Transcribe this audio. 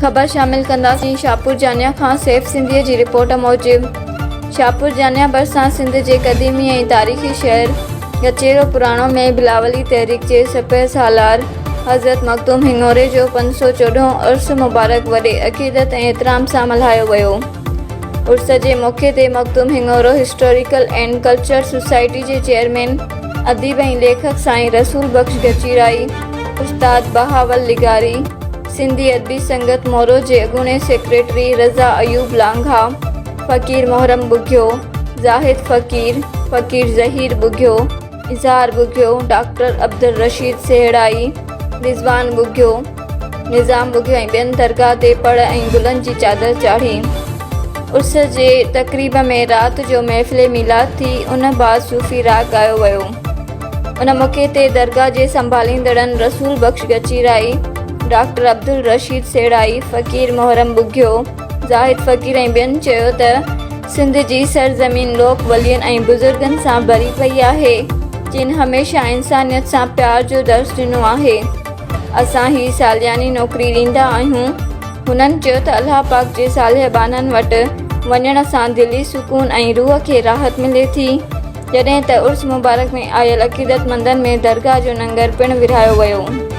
خبر شامل ڪنداسين شاهپور جانيا کان سيف سنڌيء جي رپورٽ موجب شاهپور جانيا ڀرسان سنڌ جي قديمي ۽ تاريخي شهر گچيرو پراڻو ۾ بلاولي تحريڪ جي سپهه سالار حضرت مخدوم هڱوري جو 514 هون عرس مبارڪ وڏي عقيدت ۽ احترام سان ملهايو ويو. عرس جي موقعي تي Makhdoom Hingoro historical and culture society جي چيئرمين اديب ۽ ليکڪ سائين رسول بخش گچيرائي، استاد بهاول لغاري، سنڌي ادبي سنگت مورو جي اڳوڻي سيڪريٽري رضا ايوب لانگاهه، فقير محرم ٻگهيو، زاهد فقير، فقير ظهير ٻگهيو، اظهار ٻگهيو، ڊاڪٽر عبدالرشيد سيهڙائي، رضوان ٻگهيو، نظام ٻگهيو ۽ ٻين درگاهه تي پڙ ۽ گلن جي چادر چاڙهي. عرس جي تقريب ۾ رات جو محفل ميلاد ٿي، ان بعد صوفي راڳ ڳايو ويو. ان موقعي تي درگاهه جي سنڀاليندڙن رسول بخش گچيرائي، ڊاڪٽر عبدالرشيد سيڙائي، فقير محرم ٻگهيو، زاهد فقير ۽ ٻين چيو ته سنڌ جي سرزمين لوڪ ولين ۽ بزرگن سان ڀري پئي آهي، جن هميشه انسانيت سان پيار جو درس ڏنو آهي. اسان هي سالياني نوڪري ڏيندا آهيون. هنن چيو ته الله پاڪ جي صالح ٻانهن وٽ وڃڻ سان دلي سڪون ۽ روح کي راحت ملي ٿي. جڏهن ته عرس مبارڪ ۾ آيل عقيدتمندن ۾ درگاهه جو ننگر پڻ ورهايو ويو.